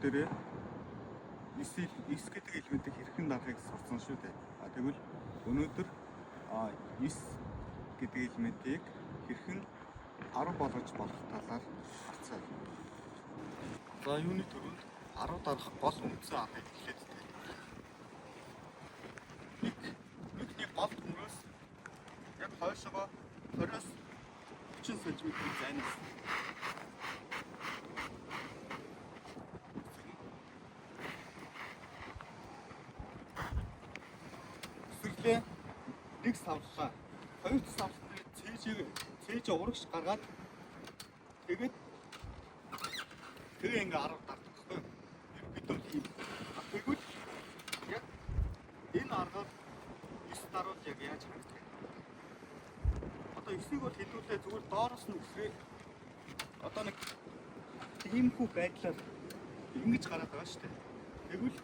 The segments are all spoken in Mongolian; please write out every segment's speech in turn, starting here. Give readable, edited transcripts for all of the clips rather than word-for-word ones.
дээрээ 9 гэдэг элементийг хэрхэн дарахыг сурсан шүү дээ. Тэгвэл өнөөдөр 9 гэдэг элементийг хэрхэн 10 болгож болох талаар харцгаая. За юуны түрүүнд 10 дарах гол үндсэн аргыг эхлээд тайлбарлая. Нүхний гол төмрөөс яг хойшоогоо 20-оос 30 см зайнаас өсөрлөө, нэг савлаа. Хоёр дахь савлалтыг цээжээ урагш гаргаад тэгээд тэгээ ингээ 10 дардаг байхгүй юу? Ерөнхийдөө ийм. Тэгвэл яг энэ аргаар 9 даруул яг яаж харагдах вэ? Одоо 9-ийг бол хэдүүлээ зүгээр доороос нь өсрээд одоо нэг иймхүү байдлаар ингэж гараад байгаа шүү дээ. Тэгвэл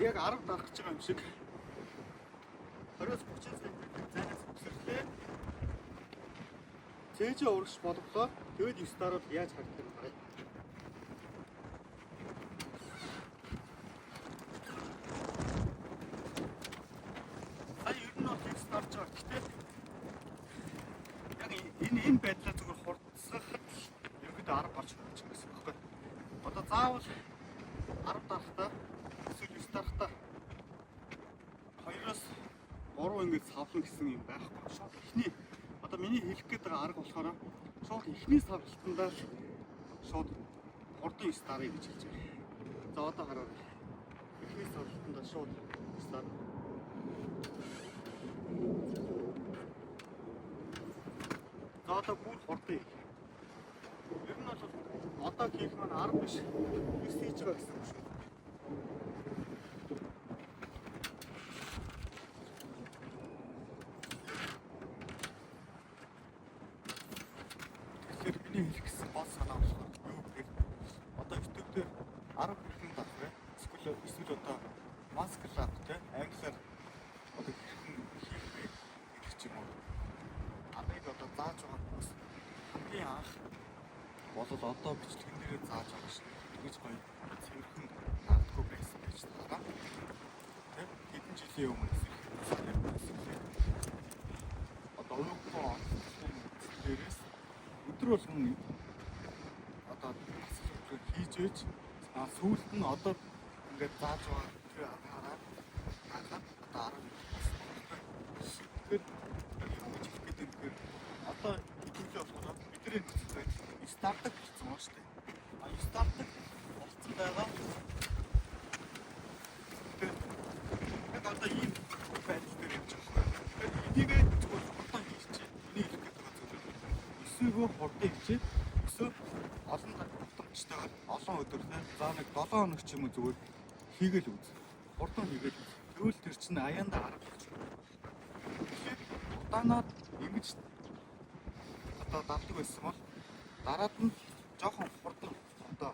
яг 10 дарах гэж байгаа юм шиг 20-30 см зайнаас өсөрлөө. Цээжээ урагш болголоо. Тэгээд 9 даруул яаж харагдах вэ харъя. Сая ер нь бол 9 дарж байгаа. Гэхдээ яг энэ байдлаар зүгээр хурдсахад ерөнхийдөө 10 гарч ирж байгаа гэсэн үг байхгүй. Одоо заавал 10 дарахдаа эсвэл 9 дарахдаа 2-оос 3 ингэж савлна гэсэн юм байхгүй. Шууд эхний одоо миний хэлэх гээд байгаа арга болохоор шууд эхний савлалтандаа шууд хурдан 9 даръя гэж хэлж байгаа. За одоо хараарай. Эхний савлалтандаа шууд 9 дарна. За одоо бүр хурдан. Ер нь бол одоо хийх маань 10 биш 9 хийж байгаа гэсэн үг шүү. Тэгэхээр миний хэлэх гэсэн гол санаа болохоор юу гэхээр одоо YouTube дээр 10 хэрхэн дарах вэ? Эсвэл одоо mask lab те англиар одоо хэрхэн хийх вэ гэдэг ч юм уу. Аргыг одоо зааж байгаа хүмүүс хамгийн анх бол одоо бичлэгэн дээрээ зааж байгаа шин. Тэгэж гоё цэвэрхэн дардаггүй байсан байж таараа. Тэ хэдэн жилийн өмнө байсан. Одоо уйггүй онцлог дээрээс өдөр болгон одоо асуулт хийж ээж сүүлд нь одоо ингээд зааж байгаа тэр аргаараа харахад одоо 10 болсон. Тэгэхээр юу гэж хэлэх гээд юм гэхээр одоо хэдүүлээ болохоор бидний нөхцөл байдал стартап болсон байгаа шүү дээ. Стартап болсон байгаа. Тэгэхээр яг одоо ийм байдал дээр явж байгаа байхгүй. Тэгэхээр энийгээ зүгээр хурдан хийчихье. Миний хэлэх гээд байгаа зүйл бол 9-өө хурдан хийчихье. 9-өө олон давтамжтайгаар олон өдөр те за нэг 7 хоног ч юм уу зүгээр хийгээл үз. Хурдан хийгээл үз. Тэгвэл тэр чинь аяанда арга болчих. Тэгэхээр удаанаад ингэж одоо давдаг байсан бол дараад нь жоохон хурдан одоо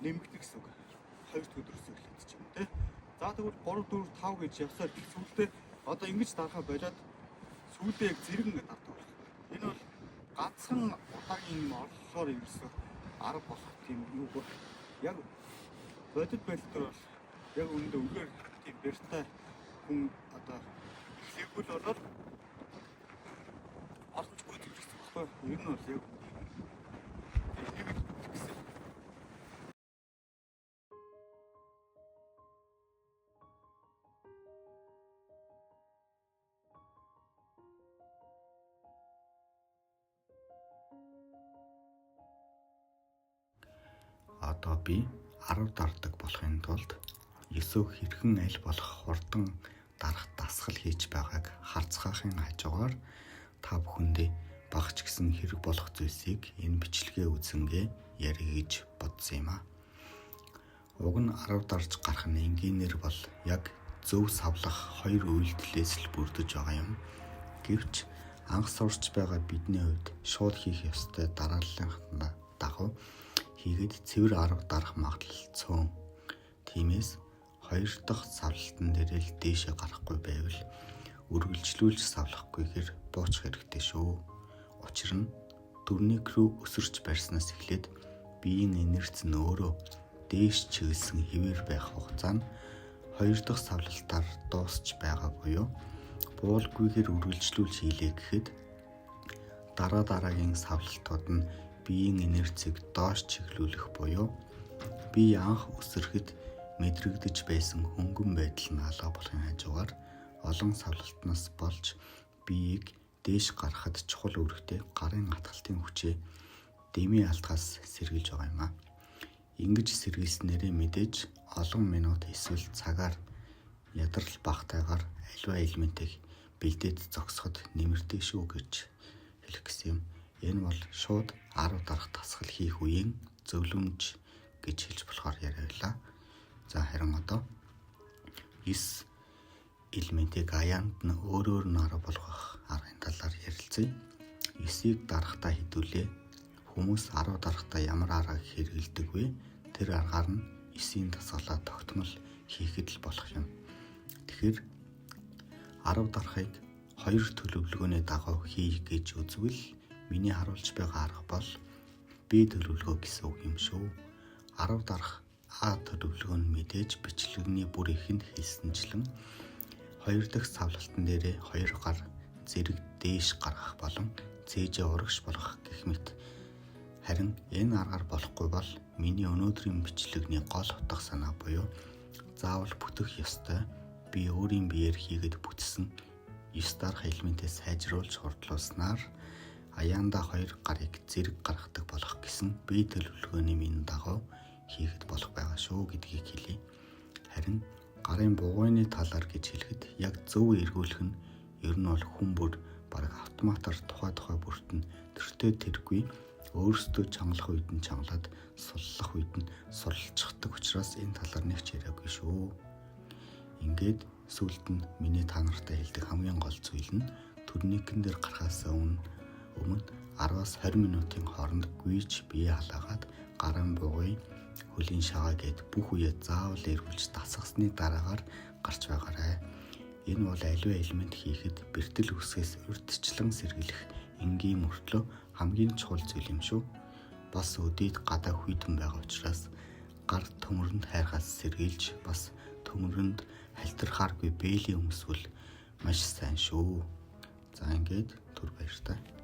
нэмэгдэх гэсэн үг. 2 дахь өдрөөс эхлээд ч юм те. За тэгвэл 3 4 5 гэж явсаар сүүлдээ одоо ингэж дарахаа болоод сүүлдээ яг зэрэг ингэ дардаг болох. Энэ бол ганцхан удаагийн юм орлохоор ерөөсөө арга болох тийм юу бол яг бодит байдал дээр бол яг үүндээ үгээр тийм бэртай хүн одоо эхлэхгүй л болоод боломжгүй зүйл гэсэн үг байхгүй. Ер нь бол яг энийг л гэсэн. Одоо би 10 дардаг болохын тулд 9-өө хэрхэн аль болох хурдан дарах дасгал хийж байгааг харцгаахын хажуугаар та бүхэндээ бага ч гэсэн хэрэг болох зүйлсийг энэ бичлэгээ үзэнгээ ярих гэж бодсон юм аа. Уг нь 10 дарж гарах нь энгийнээр бол яг зөв савлах хоёр үйлдэлээс л бүрдэж байгаа юм. Гэвч анх сурч байгаа бидний хувьд шууд хийх ёстой дарааллын дагуу хийгээд цэвэр 10 дарах магадлал цөөн. Тиймээс хоёр дахь савлалтан дээрээ л дээшээ гарахгүй байвал үргэлжлүүлж савлахгүйгээр буучих хэрэгтэй шүү. Учир нь дөрнийг рүү өсөрч барьснаас эхлээд биеийн инерц нь өөрөө дээш чиглэсэн хэвээр байх хугацаа нь хоёр дахь савлалтаар дуусч байгаа буюу буулгүйгээр үргэлжлүүлж хийлээ гэхэд дараа дараагийн савлалтууд нь биеийн инерцийг доош чиглүүлэх буюу бие анх өсөрөхөд мэдрэгдэж байсан хөнгөн байдал нь алга болохын хажуугаар олон савлалтнаас болж биеийг дээш гаргахад чухал үүрэгтэй гарын атгалтын хүчээ дэмий алдахаас сэргийлж байгаа юм а. Ингэж сэргийлснээрээ мэдээж олон минут эсвэл цагаар ядрал багтайгаар аливаа элементийг бэлдээд зогсоход нэмэртэй шүү гэж хэлэх гэсэн юм. Энэ бол шууд 10 дарах дасгал хийх үеийн зөвлөмж гэж хэлж болохоор яриа байлаа. За харин одоо 9 элементийг аяанд нь өөрөөр нь 10 болгох аргын талаар ярилцъя. 9-ийг дарахдаа хэдүүлээ. Хүмүүс 10 дарахдаа ямар арга хэрэглэдэг вэ? Тэр аргаар нь 9-ийн дасгалаа тогтмол хийхэд л болох юм. Тэгэхээр 10 дарахыг хоёр төлөвлөгөөний дагуу хий гэж үзвэл миний харуулж байгаа арга бол Б төлөвлөгөө гэсэн үг юм шүү. 10 дарах А төлөвлөгөө нь мэдээж бичлэгний бүр эхэнд хэлсэнчлэн хоёр дахь савлалтан дээрээ хоёр гар зэрэг дээш гаргах болон цээжээ урагш болгох гэх мэт. Харин энэ аргаар болохгүй бол миний өнөөдрийн бичлэгний гол утга санаа буюу заавал бүтэх ёстой би өөрийн биеэр хийгээд бүтсэн 9 дарах элементээ сайжруулж хурдлуулснаар аяандаа хоёр гарыг зэрэг гаргадаг болох гэсэн бие төлөвлөгөөний минь дагуу хийхэд болох байгаа шүү гэдгийг хэлье. Харин гарын бугуйны талаар гэж хэлэхэд яг зөв эргүүлэх нь ер нь бол хүн бүр бараг автоматар тухай тухай бүрт нь тэртээ тэргүй өөрсдөө чангалах үед нь чангалаад суллах үед нь суллчихдаг учраас энэ талаар нэг ч яриаггүй шүү. Ингээд сүүлд нь миний та нартай хэлдэг хамгийн гол зүйл нь турникэн дээр гарахаас өмнө 10-аас 20 минутын хооронд гүйж бие халаагаад гарын бугуй, хөлийн шагаа гээд бүх үеэ заавал эргүүлж дасгасны дараагаар гарч байгаарай. Энэ бол аливаа элемент хийхэд бэртэл үсгээс урьдчилан сэргийлэх энгийн мөртлөө хамгийн чухал зүйл юм шүү. Бас өдийд гадаа хүйтэн байгаа учраас гар төмөрөнд хайрхаас сэргийлж бас төмөрөнд халтархааргүй бээлий өмсвөл маш сайн шүү. За ингээд түр баяртай.